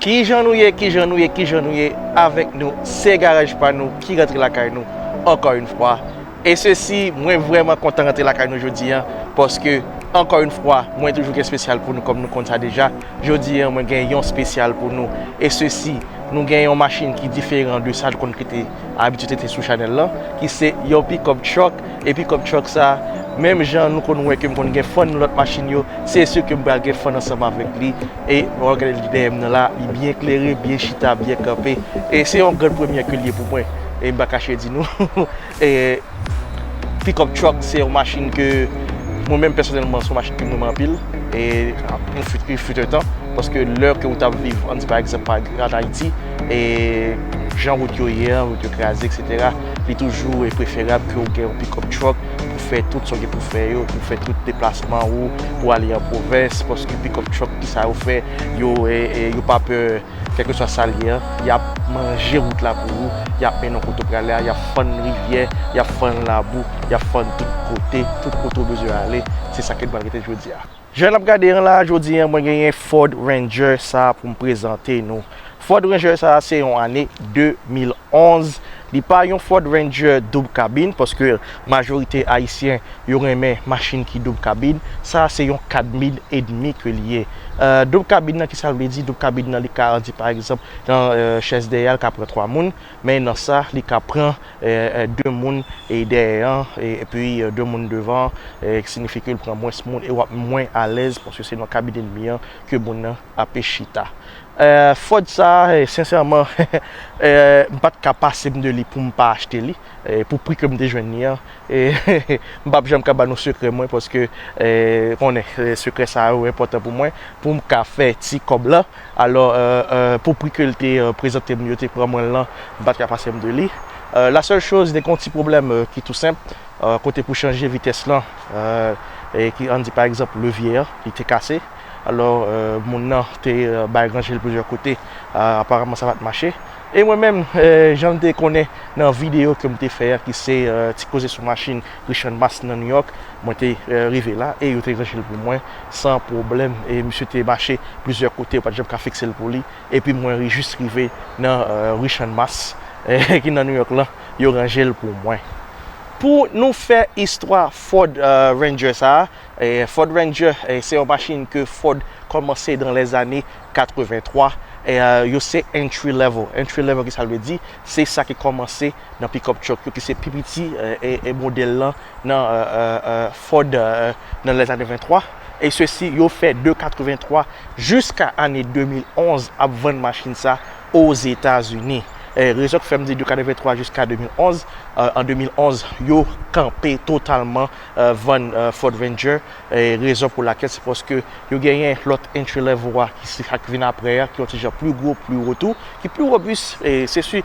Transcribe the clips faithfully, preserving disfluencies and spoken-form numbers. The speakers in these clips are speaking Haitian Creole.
Kijan nou ye, kijan nou ye, kijan nou ye? Avèk nou, se garaj pa nou ki rantre lakay nou ankò yon fwa. E sesi, mwen vrèman kontan rantre lakay nou jodi a, paske, ankò yon fwa, mwen toujou gen espesyal pou nou, kòm nou konn sa deja. Jodi a, mwen gen yon espesyal pou nou. E sesi, nou gen yon machin ki diferan de sa nou konn ki te abitye te sou chanèl lan, ki se yon pick-up truck. E pick-up truck sa, menm jan nou konn wè ke m konn gen fann nan lòt machin yo, se si ke m pral gen fann ansanm avèk li. E w ap gade li dèyè m nan la, li byen klere, byen chita, byen kanpe. E se yon gran premyè ke l ye pou mwen. E m pa kache di nou. E pick-up truck, se yon machin ke mwen menm pèsonèlman, se yon machin ke m renmen anpil. E yon fut, yon fut un temps, paske lè ke w t ap viv, ann di pa egzanp, pa, ann Ayiti, e jan wout yo ye a, wout yo kraze, et cetera, li toujou e preferab ke w gen yon pick-up truck pou fè tout sa w gen pou fè yo, pou fè tout deplasman ou, pou ale an pwovens, paske pick-up truck ki sa yo fè, yo, e, e, yo pa pè, kèlkeswa sa l ye a, y ap manje wout la pou ou, y ap mennen w kote w prale a, y ap fann rivyè, y ap fann labou, y ap fann tout kote, tout kote w bezwen ale, se sa ke n pral rete jodi a. Jan n ap gade an la, jodi a, mwen genyen Ford Ranger sa pou m prezante nou. Ford Ranger sa, se yon ane de mil onz. Li pa yon Ford Ranger doub kabin, paske majorite Ayisyen, yo renmen machin ki doub kabin. Sa, se yon kabin edmi ke li ye. Euh, doub kabin nan, ki sa l vle di? Doub kabin nan, li ka, ann di, pa egzanp, nan, euh, chèz dèyè a, l ka pran twa moun, men nan sa, li ka pran, euh, euh, de moun e dèyè an, e, epi, euh, de moun devan, e, ki siyifi ke l pran mwens moun, e w ap mwen alèz, paske se nan kabin edmi an ke moun nan ap chita. Euh, Ford sa, eh, sensèman, eh, m pa t ka pase m de li pou m pa achte li, eh, pou pri ke m te jwenn li an. E m p ap janm ka ba nou sekrè mwen, paske, eh, konnen, eh, sekrè sa yo enpòtan pou mwen, pou m ka fè ti kòb la. Alò, eh, eh, pou pri ke l te, eh, prezante m, yo te pran mwen l lan, m pa t ka pase m de li. Eh, la sèl choz, te gen yon ti pwoblèm, eh, ki tou senp, eh, kote pou chanje vitès lan, eh, e ki, ann di pa egzanp, levye an, li te kase. Alò, eh, moun nan te, eh, bay ranje l plizyè kote. Eh, aparaman, sa pa t mache. E mwen menm, eh, jan m te konnen nan videyo ke m te fè a, ki se, eh, ti koze sou machin Richard Mars nan New York, mwen te, eh, rive la e yo te ranje l pou mwen san pwoblèm. E misye te mache plizyè kote, yo pa t janm ka fikse l pou li. Epi mwen ri-, jis rive nan, eh, Richard Mars, eh, ki nan New York lan, yo ranje l pou mwen. Pou nou fè istwa Ford, eh, Ranger sa a, eh, Ford Ranger, eh, se yon machin ke Ford kòmanse dans les années quatre-vingt-trois. Eh, eh, yo se entry level. Entry level, ki sa l vle di? Se sa ki kòmanse nan pick-up truck yo, ki se pi piti, eh, e, e modèl lan nan, eh, eh, eh, Ford, eh, dans les années vingt-trois. E sesi, yo fè de quatre-vingt-trois jiska ane de mil onz ap vann machin sa Ozetazini. Eh, rezon k fè m di de quatre-vingt-trois jiska de mil onz, eh, an de mil onz, yo kanpe totalman, eh, vann, eh, Ford Ranger. Eh, rezon pou lakèl, se paske yo genyen lòt entry level a, ki se sa k vin apre a, ki yon ti jan pli gwo, pli wo tou, ki pli wobis. E se si,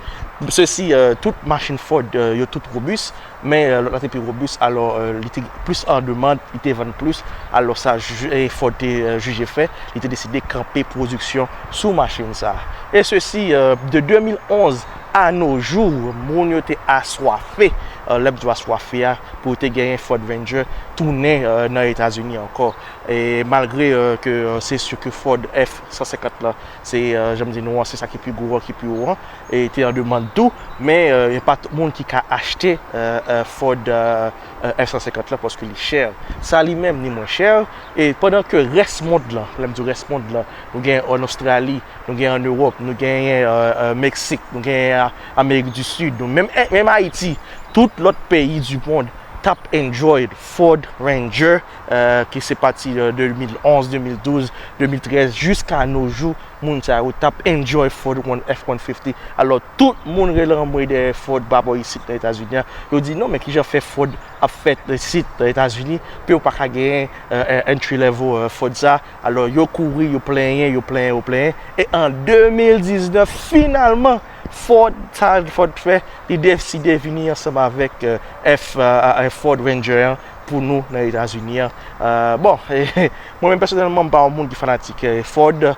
se si, eh, tout machin Ford, eh, yo tout wobis, men, eh, lòt la te pi wobis, alò, eh, li te plis an demann, li te vann plis, alò sa, ju-, eh, Ford te, eh, jije fè, li te deside kanpe pwodiksyon sou machin sa. E sesi, eh, de de mil onz à nos jours, moun yo te aswafe, eh, lè m di w aswafe a, pou yo te genyen Ford Ranger tounen, eh, nan Etazini ankò. E malgre, eh, ke, eh, se si ke Ford F san senkant lan, se, eh, jan m di nou an, se sa ki pi gwo an, ki pi wo an, e te an demann tou, men, eh, e pa tout moun ki ka achte, eh, eh, Ford, eh, eh, F san senkant lan, paske li chè. Sa li menm, li mwen chè. E pandan ke rès mond lan, lè m di rès mond lan, nou gen an Ostrali, nou gen an Ewòp, nou genyen, eh, eh, Meksik, nou genyen, eh, Amerik di Sid, nou menm, eh, menm Ayiti, tout lòt peyi di mond t ap enjoy Ford Ranger, eh, ki se pati de de mil onz, de mil douz, de mil trèz, jiska nos jours, moun sa yo t ap enjoy Ford One, F one fifty. Alò, tout moun rele anmwe dèyè Ford pa bò isit nan Etazini an. Yo di, "Non, men kijan fè Ford ap fèt isit nan Etazini, pou yo pa ka genyen, eh, eh, entry level, eh, Ford sa?" Alò, yo kouri, yo plenyen, yo plenyen, yo plenyen. E an de mil diznèf, finalman, Ford, sa Ford fè, li deside vini ansanm avèk, eh, F, eh, eh, Ford Ranger an pou nou nan Etazini an. Eh, bon, mwen menm pèsonèlman, m pa yon moun ki fanatik, eh, Ford.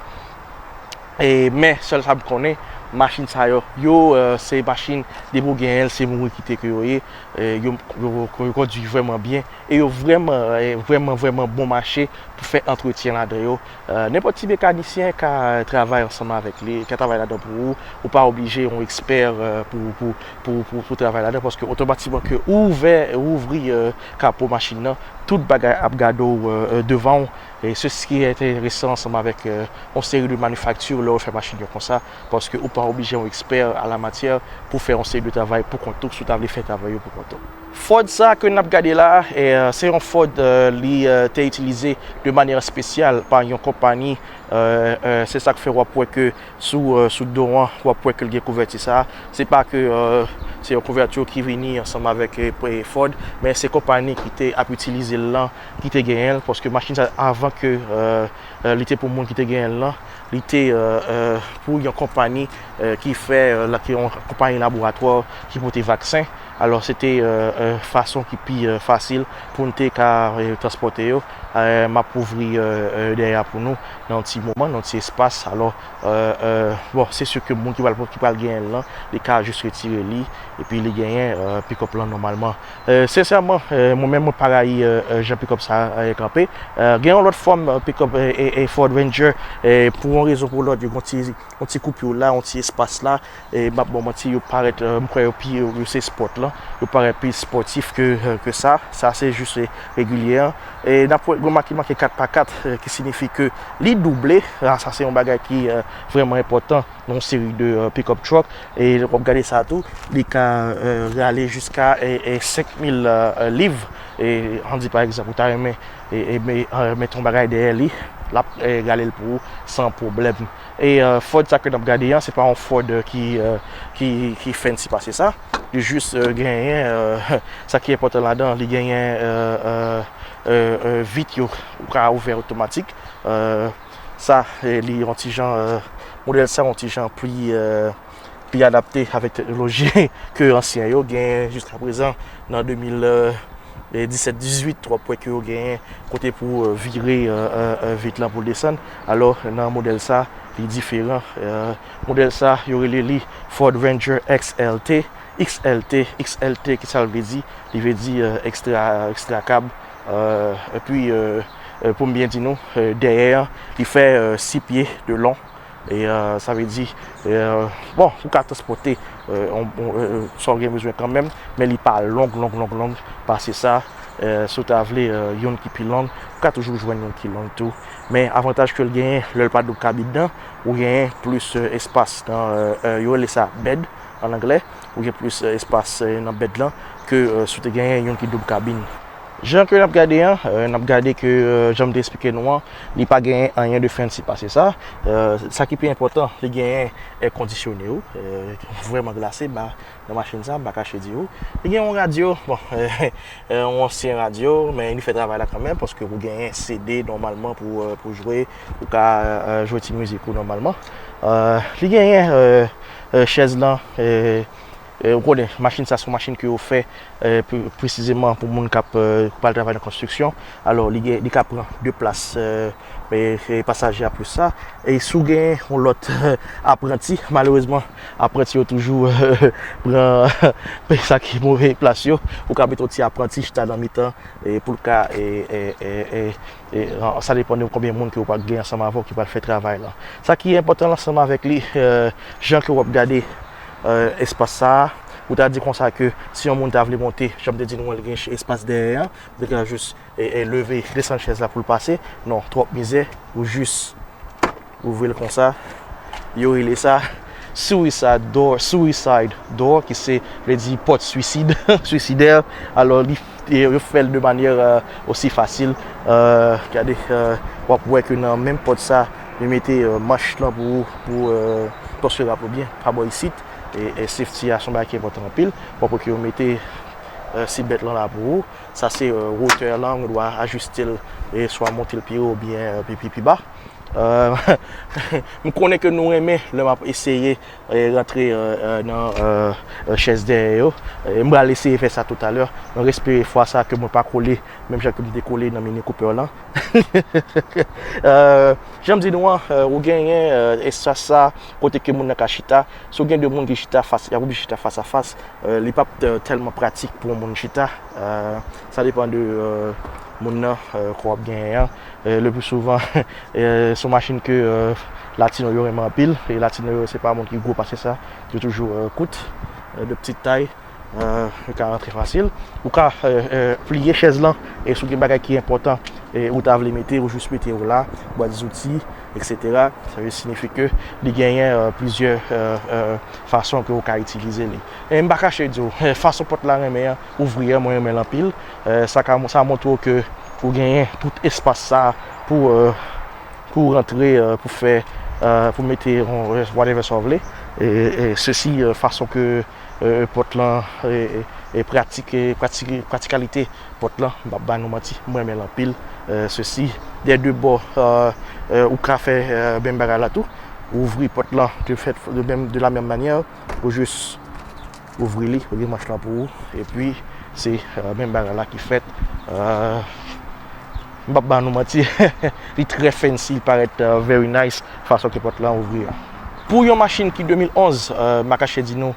E, men, sèl sa m konnen, machin sa yo, yo, eh, se machin, depi w genyen l, se mouri kite ke yo ye. Eh, yo, yo, yo kondui vrèman byen. E yo vrèman, eh, vrèman, vrèman bon mache pou fè antretyen ladan yo. Euh, nenpòt ti mekanisyen ka travay ansanm avèk li, ka travay ladan pou ou. Ou pa oblije yon ekspè, euh, pou, pou, pou, pou, pou travay ladan, paske otomatikman ke ou ouvè, ou ouvri, euh, kapo machin nan, tout bagay ap gade w, euh, euh, devan w. E se ki enteresan ansanm avèk, euh, yon seri de manifakti lè w fè machin yo konsa, paske ou pa oblije yon ekspè a la matyè pou fè yon seri de travay pou kont ou, si w ta vle fè travay yo pou kont ou. Ford sa ke n ap gade la, e, euh, se yon Ford, euh, li, euh, te itilize de manyè espesyal pa yon konpayi, euh, euh, se sa k fè w ap wè ke sou, euh, sou do an, w ap wè ke l gen kouvèti sa. Se pa ke, euh, se yon kouvèti ki vini ansanm avèk, euh, Ford, men se konpayi ki te ap itilize l lan ki te genyen l, paske machin sa avan ke, euh, euh, li te pou moun ki te genyen l lan, li te, euh, euh, pou yon konpayi, euh, ki fè, euh, la, ki yon konpayi laboratwa ki pote vaksen. Alò, se te, euh, euh, fason ki pi, euh, fasil pou n te ka, euh, transpòte yo. Euh, m ap ouvri, euh, euh, dèyè a pou nou nan yon ti moman, nan yon ti espas. Alò, euh, euh, bon, se si ke moun ki pral, ki pral genyen l lan, li ka jis retire li, epi li genyen, euh, pikòp lan nòmalman. Euh, sensèman, euh, mwen menm, mwen pa rayi, euh, euh, jan pikòp sa, euh, kanpe. Euh, gen yon lòt fòm, euh, pikòp, euh, e, e Ford Ranger, euh, pou yon rezon pou lòt, yo gen yon ti, yon ti koupi la, yon ti espas la, e m ap ba w manti, yo parèt, euh, m kwè yo pi, yo, yo se sport lan, yo parèt pi spòtif ke, euh, ke sa. Sa se jis, euh, regilye an. E n ap wè, gen yon makèt, makèt kat pa kat, euh, ki siyifi ke li double. Ah, sa se yon bagay ki, euh, vrèman enpòtan nan yon seri de, euh, pick-up truck. E w ap gade sa tou, li ka, euh, rale jiska, e, e senk mil, euh, euh, liv. E ann di pa egzanp, ou ta renmen, e, e, me-, euh, mete yon bagay dèyè li, l ap, e, rale l pou ou san pwoblèm. E, euh, Ford sa ke n ap gade an, se pa yon Ford, euh, ki, euh, ki, ki fancy pase sa. Li jis, euh, genyen, euh, sa ki enpòtan ladan, li genyen, euh, euh, euh, euh, vit yo, ou ka ouvè otomatik. Euh, sa, e, li yon ti jan, euh, modèl sa yon ti jan pli, euh, pi adapte avèk teknoloji ke ansyen yo. Gen jiska prezan nan de mil disèt dizuit, w ap wè ke yo genyen kote pou, euh, vire, euh, euh, euh, vit lan pou l desann. Alò, nan modèl sa, li diferan. Euh, modèl sa, yo rele li Ford Ranger X L T. X L T, X L T, ki sa l vle di? Li vle di, euh, extra, extra cab. Euh, epi, euh, euh, pou m byen di nou, euh, dèyè an, li fè, euh, sis pye de long. E, euh, sa vle di, euh, bon, ou ka transpòte, euh, on, on, euh, sa w gen bezwen kanmenm, men li pa long, long, long, long pase sa. Euh, si w ta vle, euh, youn ki pi long, ou ka toujou jwenn youn ki long tou. Men avantaj ke l genyen, lè l pa doub kabin nan, ou genyen plis, euh, espas nan, euh, euh, yo rele sa bed an anglè, ou gen plis, euh, espas, euh, nan bed lan ke, euh, si w te genyen youn ki doub kabin. Jan ke n ap gade an, euh, n ap gade ke, euh, jan m te eksplike nou an, li pa genyen anyen de fancy pase sa. Euh, sa ki pi enpòtan, li genyen èkondisyone, wi, euh, vrèman glase, ba, nan machin sa, m pa kache di ou. Li gen yon radyo, bon, euh, yon ansyen radyo, men li fè travay la kanmenm, paske ou genyen C D nòmalman pou, euh, pou jwe, ou ka, euh, jwe ti mizik ou nòmalman. Euh, li genyen, euh, euh, chèz lan, euh, euh, ou konnen, machin sa se yon machin ke yo fè, euh, pre-, presizeman pou moun k ap, euh, k pral travay nan konstriksyon. Alò, li gen, li ka pran de plas, euh, e, e pasaje a plis sa. E si w gen yon lòt apranti, malerezman, apranti yo toujou, euh, pran sa ki move plas yo. Ou ka mete yon ti apranti chita nan mitan, e pou l ka, e, e, e, e, e, an, sa depann de konbyen moun ke w pral gen ansanm avè w ki pral fè travay lan. Sa ki enpòtan ansanm avèk li, euh, jan ke w ap gade, euh, espas sa a, ou ta di konsa ke si yon moun ta vle monte, jan m te di nou an, li gen espas dèyè an, ou te ka jis, e, e, leve, desann chèz la pou l pase. Non, twòp mizè, ou jis ouvri l konsa. Yo rele sa suicide door, suicide door, ki se vle di pòt swisid, swisidè. Alò, li, e, yo fè l de manyè, euh, osi fasil. Euh, gade, euh, w ap wè ke nan menm pòt sa, yo mete, euh, manch lan pou, pou, euh, pòs yo rap ou byen, pa bò isit. E, e safety a, se yon bagay ki enpòtan anpil. W ap wè ke yo mete, euh, seatbelt lan la pou ou. Sa se, euh, wotè lan, ou dwa ajiste l, e swa monte l pi wo oubyen, euh, pi, pi, pi ba. Euh, m konnen ke nou renmen lè m ap eseye, e, rantre, euh, euh, nan, euh, euh, chèz dèyè yo. E m pral eseye fè sa toutalè. Mwen espere fwa sa ke mwen pa kole, menm jan ke m te kole nan Mini Cooper lan. Euh, Jan m di nou an, ou genyen espas sa kote ke moun nan ka chita. Si w gen de moun ki chita fas, y ap oblije chita fas a fas, li p ap tèlman pratik pou yon moun chita. Sa depann de moun nan ke w ap genyen an. Le pli souvan, se yon machin ke latino yo renmen anpil. E latino yo se pa moun ki gwo pase sa. Yo toujou kout, de ptit tay. Yo ka rantre fasil. Ou ka pliye chèz lan, e si w gen bagay ki enpòtan ou ta vle mete, ou jis mete yo la, bwat zouti, etsetera. Sa vle siyifi ke li genyen plizyè fason ke ou ka itilize li. E m pa kache di w, fason pòt la renmen an, ouvri an, mwen renmen l anpil. Sa ka, sa montre w ke ou genyen tout espas sa pou pou rantre, pou fè, pou mete yon whatever sa w vle. E sesi fason ke pòt lan e pratik, pratikalite pòt lan, m p ap ba nou manti, mwen renmen l anpil. Sesi dè de bò, ou ka fè menm bagay la tou. Ou ouvri pòt lan de fèt de menm, de la menm manyè. Ou jis ouvri li, ou gen manch lan pou ou. Epi se menm bagay la ki fèt. M p ap ba nou manti, li trè fancy, li parèt very nice fason ke pòt lan ouvri an. Pou yon machin ki de mil onz, m pa kache di nou,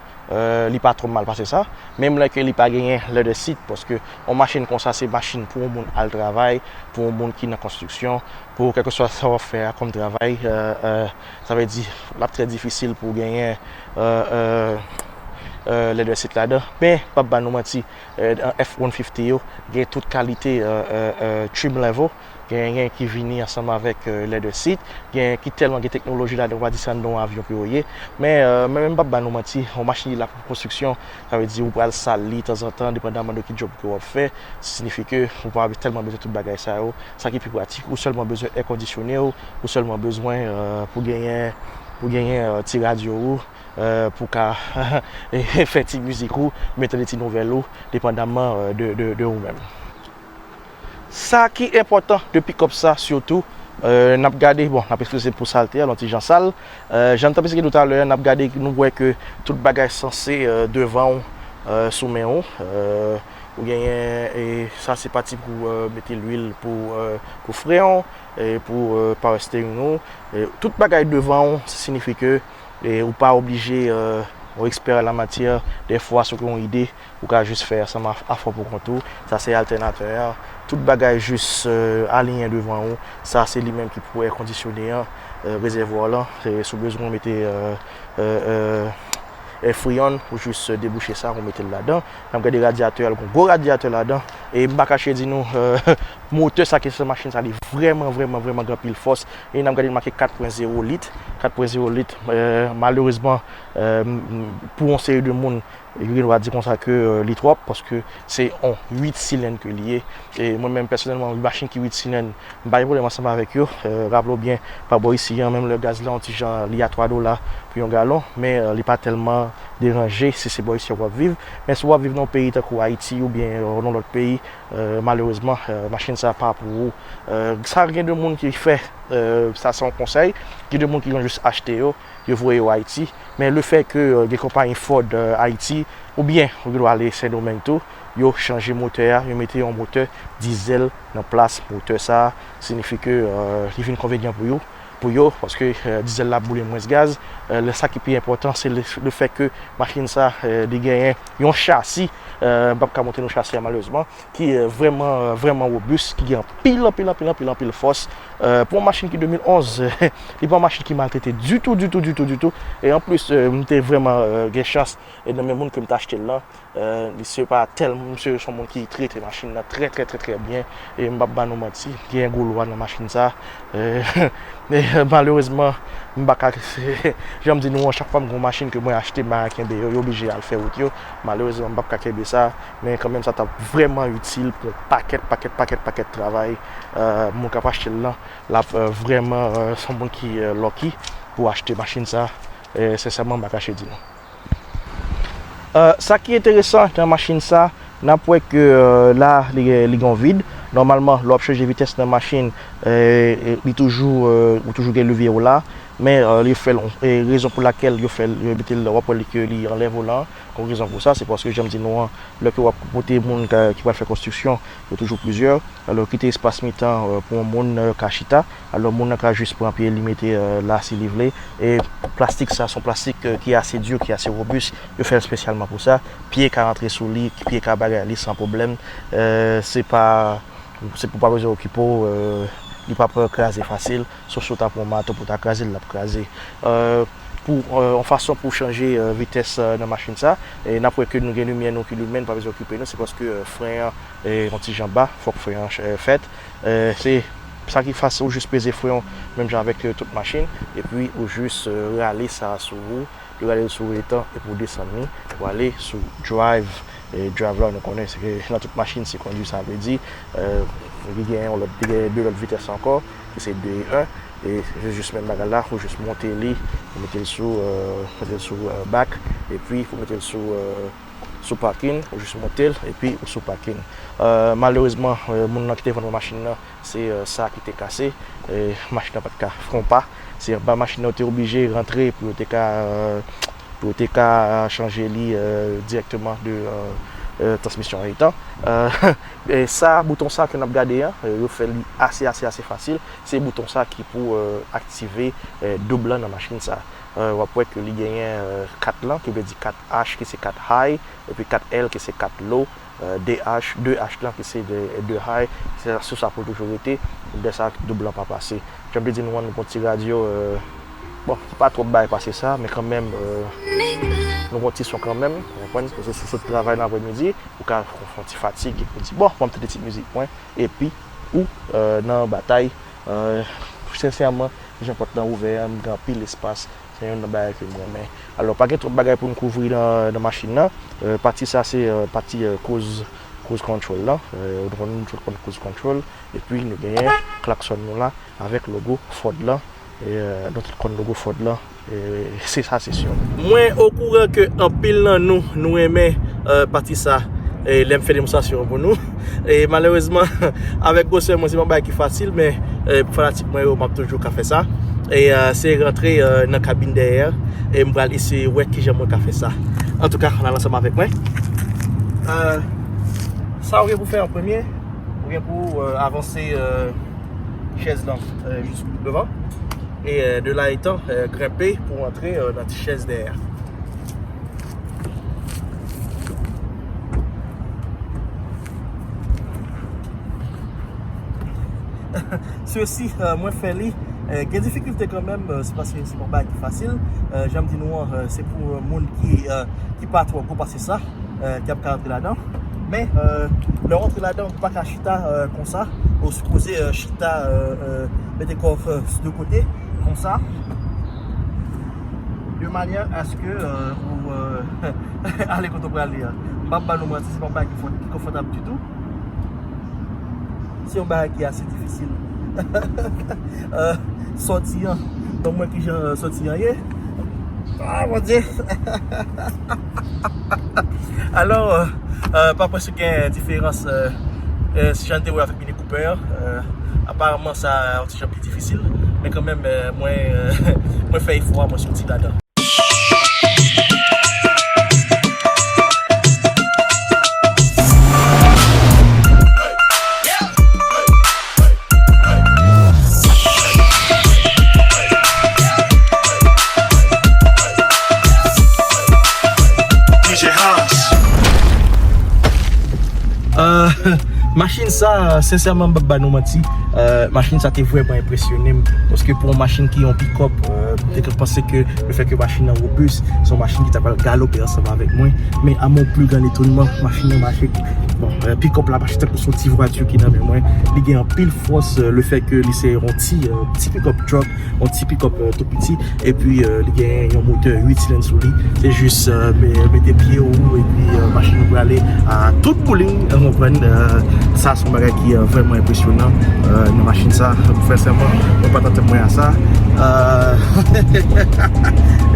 li pa twò mal pase sa. Menm lè ke li pa genyen leather seat, paske yon machin konsa se machin pou yon moun al travay, pou yon moun ki nan konstriksyon, pou kèlkeswa sa w ap fè a kòm travay. Sa vle di l ap trè difisil pou w genyen leather seat ladan. Men m p ap ba nou manti, nan F one fifty yo gen tout kalite trim level. Genyen ki vini ansanm avèk leather seat, genyen ki tèlman gen teknoloji ladan, ou pa di se anndan yon avyon ke yo ye. Men mwen menm m p ap ba nou manti, yon machin ki la pou konstriksyon, sa vle di ou pral sal li tanzantan, depandaman de ki djòb ke w ap fè. Siyifi ke ou pa tèlman bezwen tout bagay sa yo. Sa ki pi pratik, ou sèlman bezwen èkondisyone w, ou sèlman bezwen pou genyen, pou genyen ti radyo ou, pou ka fè ti mizik ou, mete de ti nouvèl ou, depandaman de, de, de ou menm. Sa ki enpòtan de pikòp sa sitou, n ap gade, bon, n ap eskize pou salte a, l yon ti jan sal. Jan m t ap esplike nou talè a, n ap gade, nou wè ke tout bagay sanse devan w, sou men w. Ou genyen, e sa se pati pou mete lwil pou, pou fren w, e pou power steering ou. Tout bagay devan w, sa siyifi ke e ou pa oblije yon ekspè an la matyè. Dèfwa si w gen yon ide, ou ka jis fè ansanm a fò pou kont ou. Sa se altènatè an. Tout bagay jis aliyen devan ou. Sa se li menm ki pou èkondisyone an, rezèvwa lan. Si w bezwen mete freon, ou jis debouche sa, ou mete l ladan. N ap gade radyatè a, l gen yon gwo radyatè ladan. E m pa kache di nou, motè sa ki sou machin sa, li vrèman, vrèman, vrèman gen anpil fòs. E n ap gade l make kat pwen zewo lit. Kat pwen zewo lit, malerezman, pou yon seri de moun, yo gen dwa di konsa ke li twòp, paske se yon uit silenn ke li ye. E mwen menm, pèsonèlman, yon machin ki uit silenn, m pa gen pwoblèm ansanm avèk yo. Raple w byen, pa bò isi an, menm lè gaz la yon ti jan, li a twa dola pou yon galon, men li pa tèlman deranje si se bò isi an w ap viv. Men si w ap viv nan yon peyi tankou Ayiti oubyen nan yon lòt peyi, malerezman, machin sa pa pou ou. Sa gen de moun ki fè, sa se yon konsèy, gen de moun ki konn jis achte yo, yo voye yo Ayiti. Men lefè ke gen konpayi Ford Ayiti, oubyen ou gen dwa ale Sendomeng tou, yo chanje motè a, yo mete yon motè dizèl nan plas motè sa a, siyifi ke li vin konvenyan pou yo, pou yo, paske dizèl la ap boule mwens gaz. Lè sa ki pi enpòtan, se le, lefè ke machin sa, li genyen yon chasi, m p ap ka montre nou chasi a malerezman, ki vrèman, vrèman wobis, ki gen anpil, anpil, anpil, anpil, anpil fòs. Pou yon machin ki de mil onz, li pa yon machin ki maltrete ditou, ditou, ditou, ditou. E anplis, m te vrèman gen chans e nan men moun ke m te achte l lan. Misye pa tèl, misye se yon moun ki trete machin nan trè, trè, trè, trè byen. E m p ap ba nou manti, gen gwo lwa nan machin sa. E malerezman, m pa ka, jan m di nou an, chak fwa m gen yon machin ke mwen achte, m pa ka kenbe yo, yo oblije al fè wout yo. Malerezman, m p ap ka kenbe sa. Men kanmenm, sa t ap vrèman itil pou yon pakèt, pakèt, pakèt, pakèt travay. Moun k ap achte l lan, l ap vrèman, se yon moun ki lucky pou achte machin sa. Sensèman, m pa kache di nou. Sa ki enteresan nan machin sa, n ap wè ke la, li, li gen yon vid. Nòmalman, lè w ap chanje vitès nan machin, li toujou, ou toujou gen levye w la. Men, euh, yo fè l, e rezon pou lakèl yo fè l, yo mete l, w ap wè li ke li anlè volan an. Kon rezon pou sa, se paske, jan m di nou an, lè ke w ap pote moun ka, ki pral fè konstriksyon, yo toujou plizyè. Alò, kite espas mitan, euh, pou yon moun, euh, ka chita. Alò, moun nan ka jis pran pye li mete, euh, la si li vle. E plastik sa, se yon plastik, euh, ki ase di, ki ase wobis. Yo fè l espesyalman pou sa. Pye ka rantre sou li, pye ka bagay li san pwoblèm. Euh, se pa, se pou pa bezwen okipe w, euh, li p ap kraze fasil. Sof si w ta pran yon mato pou ta kraze l, l ap kraze. Euh, pou, euh, yon fason pou chanje, euh, vitès, euh, nan machin sa, e n ap wè ke nou gen limyè nou ki limen, nou pa bezwen okipe nou, se paske, euh, fren an, e, yon ti jan ba, fòk fren an ch-, e, fèt. E, se sa ki fasil, ou jis peze fren an, menm jan avèk, e, tout machin, epi ou jis, e, rale sa sou ou, ou rale l sou etan, epi ou desann li, ou ale sou drive. E, drive la, nou konnen, se ke nan tout machin, se kondwi, sa vle di, e, li gen yon lòt, li gen de lòt vitès ankò, ki se de e en, e se jis menm bagay la, ou jis monte li, ou mete l sou, e, mete l sou, e, back, epi ou mete l sou, e, sou parking, ou jis monte l, epi ou sou parking. Euh, malerezman, euh, moun nan ki te vann mwen machin nan, se, euh, sa ki te kase. E machin nan pa t ka fè yon pa. Se anba machin nan yo te oblije rantre pou yo te ka, euh, pou yo te ka chanje li, euh, dirèkteman de, euh, euh, transmisyon an etan. Euh, e sa, bouton sa ke n ap gade an, euh, yo fè li ase, ase, ase fasil. Se bouton sa ki pou, euh, aktive, euh, doub lan nan machin sa. Euh, w ap wè ke li genyen, euh, kat lan, ki vle di kat H ki se kat high, epi kat L ki se kat low, euh, de H, de H lan ki se de, de high, se sou sa pou l toujou rete, de sa doub lan pa pase. Jan m te di nou an, nou gon ti radyo, euh, bon, pa twòp bagay pase sa, men kanmenm, euh, nou gon ti son kanmenm, ou konprann, paske si w sot travay nan aprèmidi, ou ka fè yon ti fatig, ou di, bon, ban m tande ti mizik mwen, epi ou, euh, nan batay, euh, sensèman, jan pòt lan ouvè an, m gen anpil espas, se youn nan bagay ke m renmen. Alò, pa gen twòp bagay pou n kouvri nan, nan machin nan. Euh, pati sa se, euh, pati, euh, cruise, cruise control lan. Euh, nou konn tout konn cruise control. Epi nou genyen klakson nou la avèk logo Ford lan. E, euh, nou tout konn logo Ford lan. E se sa se syon. Mwen okouran ke anpil nan nou, nou renmen, euh, pati sa. E lè m fè demonstrasyon an pou nou. E malerezman, avèk gwosè mwen, se pa yon bagay ki fasil, men, e, pou fanatik mwen yo, m ap toujou ka fè sa. E, euh, se rantre, euh, nan kabin dèyè, e m pral eseye wè kijan mwen ka fè sa. Antouka, ann al ansanm avèk mwen. Euh, sa ou gen pou fè an premye, ou gen pou, euh, avanse, euh, chèz lan, euh, jis devan. E, euh, de la etan, euh, grenpe pou antre, euh, nan ti chèz dèyè. Sesi, euh, mwen fè li, euh, gen difikilte kanmenm, euh, se paske se pa yon bagay ki fasil. Euh, jan m di nou an, euh, se pou, euh, moun ki, euh, ki pa twò gwo pase sa, euh, ki ap ka rantre ladan. Men, euh, lè w rantre ladan, ou pa ka chita, euh, konsa. Ou sipoze, euh, chita, euh, euh, mete kò w, euh, de kote, konsa. De manyè aske, euh, ou, euh, ale kote w prale a. M p ap ba nou manti, se pa yon bagay ki fò-, ki konfòtab ditou. Se yon bagay ki ase difisil. Euh, sòti an. Donk, mwen ki jan, euh, sòti an ye. Ah, mon Dieu. Alò, euh, euh, pa prèske gen diferans, euh, euh, si jan te wè avèk Mini Cooper an, euh, aparamman, sa yon ti jan pi difisil. Men kanmenm, euh, mwen, euh, mwen fè efò a, mwen sòti ladan. Euh, machin sa, sensèman, m p ap ba nou manti. Euh, machin sa te vrèman enpresyone m. Paske pou yon machin ki yon pikòp, euh, m te ka panse ke le fè ke machin nan wobis, se yon machin ki ta pral galope ansanm avèk mwen. Men, à mon plus grand étonnement, machin nan mache. Bon, euh, pikòp la mache tankou se yon ti vwati ki nan men mwen. Li gen anpil fòs, euh, le fè ke li se yon ti, euh, ti pikòp truck, yon ti pikòp, euh, tou piti. Epi, euh, li gen yon motè uit silenn sou li. Se jis, euh, me-, mete pye w, epi, euh, machin nan prale a tout bouling, ou konprann, euh, Sa se yon bagay ki vrèman enpresyonan nan machin sa. Sensèman, mwen pa t atann mwen a sa.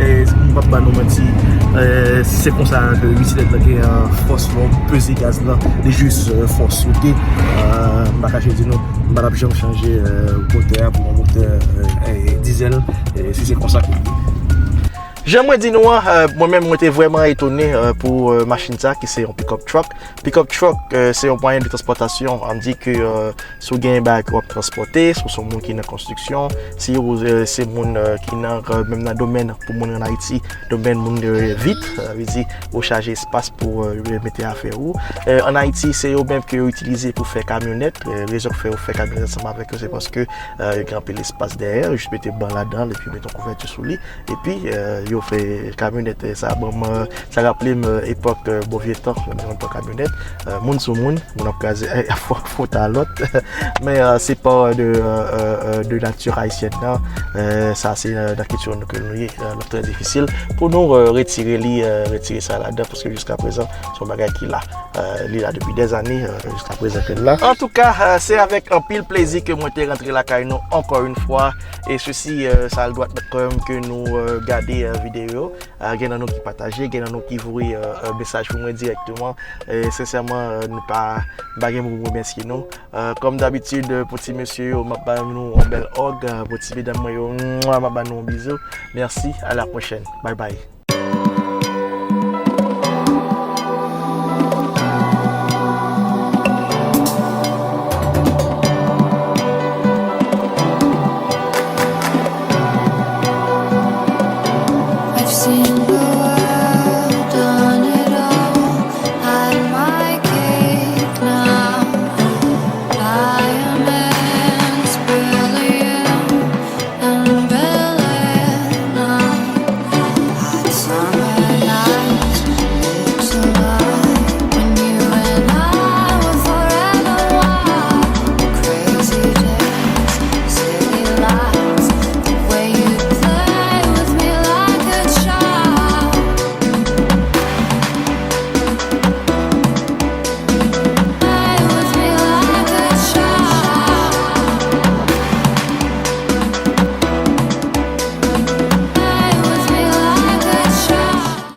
E m p ap ba nou manti, se konsa ke yon bisiklet la gen fòs lè w peze gaz la, li jis fòs ou te. M pa kache di nou, m pa t ap janm chanje motè a pou yon motè dizèl, si se konsa ke. Jan mwen di nou an, mwen menm mwen te vrèman etone pou machin sa ki se yon pick-up truck. Pick-up truck se yon mwayen de transpòtasyon. Ann di ke si w gen bagay ke w ap transpòte, si w se yon moun ki nan konstriksyon, si w se moun ki nan menm nan domèn pou moun ann Ayiti, domèn moun vit, sa vle di ou chaje espas pou mete afè ou. Ann Ayiti se yo menm ke yo itilize pou fè kamyonèt. Rezon k fè yo fè kamyonèt ansanm avèk yo se paske yo gen anpil espas dèyè, yo jis mete ban ladan l epi yo mete yon kouvèti sou li. Epi yo fè kamyonèt. Sa ban m, sa raple m epòk bon vye tan lè m te konn pran kamyonèt. Moun sou moun, moun ap kraze, fò ta lòt. Men se pa de de nati ayisyèn nan. Sa se nan kilti nou ke nou ye. L ap trè difisil pou nou retire li, retire sa ladan paske jiska prezan se yon bagay ki la. Li la depi dèzane, jiska prezan ke l la. Antouka, se avèk anpil plezi ke mwen te rantre lakay nou ankò yon fwa. E sesi, sa al dwat nan kè m ke nou gade videyo. Gen nan nou ki pataje, gen nan nou ki voye mesaj pou mwen dirèkteman. Sensèman, nou pa, m pa gen mo pou remèsye nou. Kòm dabitid, pou ti mesye yo, m ap ba nou yon bèl òg. Pou ti medam mwen yo, mwa, m ap ba nou yon bizou. Mèsi, a la pwochèn. Bay bay.